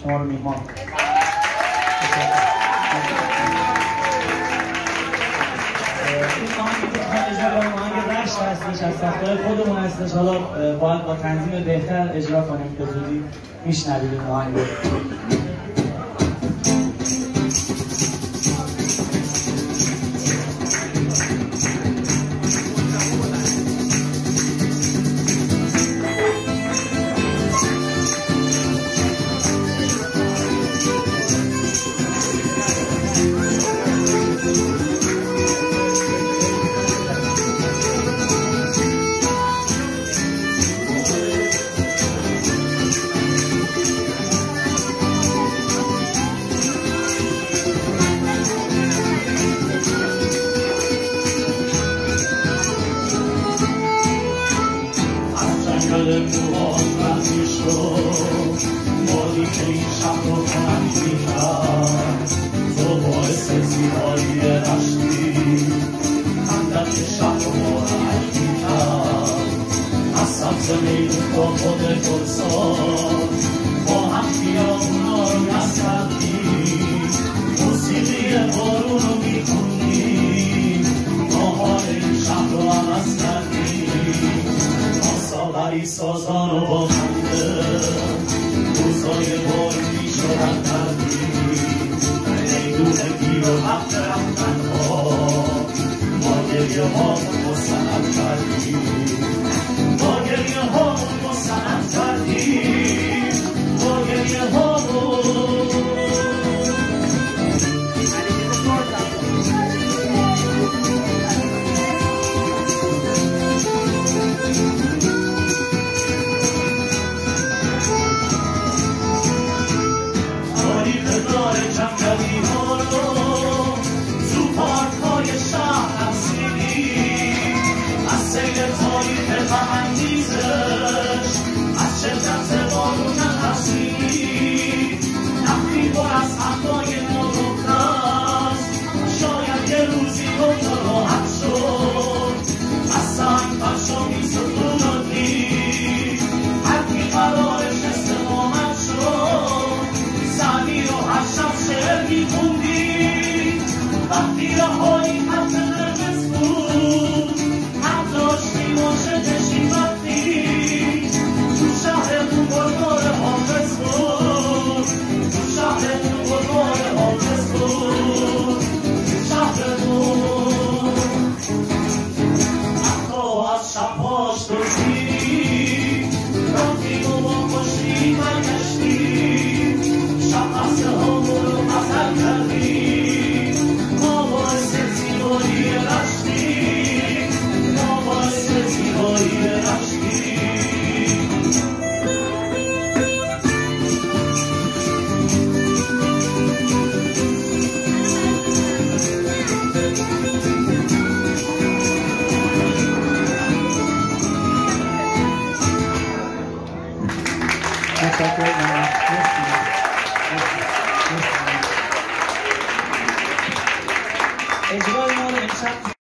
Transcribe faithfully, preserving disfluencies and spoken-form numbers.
شما رو میهمان. این آهنگی که می‌خوایم اجرا کنیم، آهنگ رشت هستش، از ساخته‌های خودمون هستش. حالا، اه، باید با تنظیم بهتر اجرا کنیم، به زودی می‌شنوید این آهنگ رو. از جنگل کوهان رد می‌شو، بادی که این شهر رو تنگ می‌کرد. تو باعث زیبایی رشتی، اندک شهر رو رنگ می‌کرد. از سبز میدون تا خود گلزار، با هم خیابونا رو گز کردیم. موسیقی بارون رو می‌خوندیم، ناهار این شهر رو عوض کردیم. با ساغری سازان و با خنده، روزای بارونی رو رد کردیم. میدون گیر و حق رفتن‌ها، با گریه‌ها مستند کردیم. با گریه‌ها مستند کردیم. با گریه‌ها. تاریخ دار جنگلی‌ها رو تو پارک‌های شهر رقصیدیم. از سیل تاریخ غم‌انگیزش، از شدت بارون نترسیدیم. تختی پر از حرفای ناگفته‌ست، شاید یه روزی دنیا راحت شد. از سنگ فرشا می‌ستونیم، هر کی قرارش استقامت شد. سعدی رو هر شب شعر می‌خوندیم، وقتی رهایی خط قرمز بود، حق داشتیم عاشق بشیم وقتی تو شهرمون بازار حافظ بود. تو شهرمون بازار حافظ بود. تو شهرمون. حتی از شب‌هاش دزدیدیم، رفتیم و با خوشی برگشتیم. شب قصه‌هامون رو غزل کردیم. ما باعث زیبایی رشتیم. ما باعث زیبایی رشتیم. اجرای ما رو امشب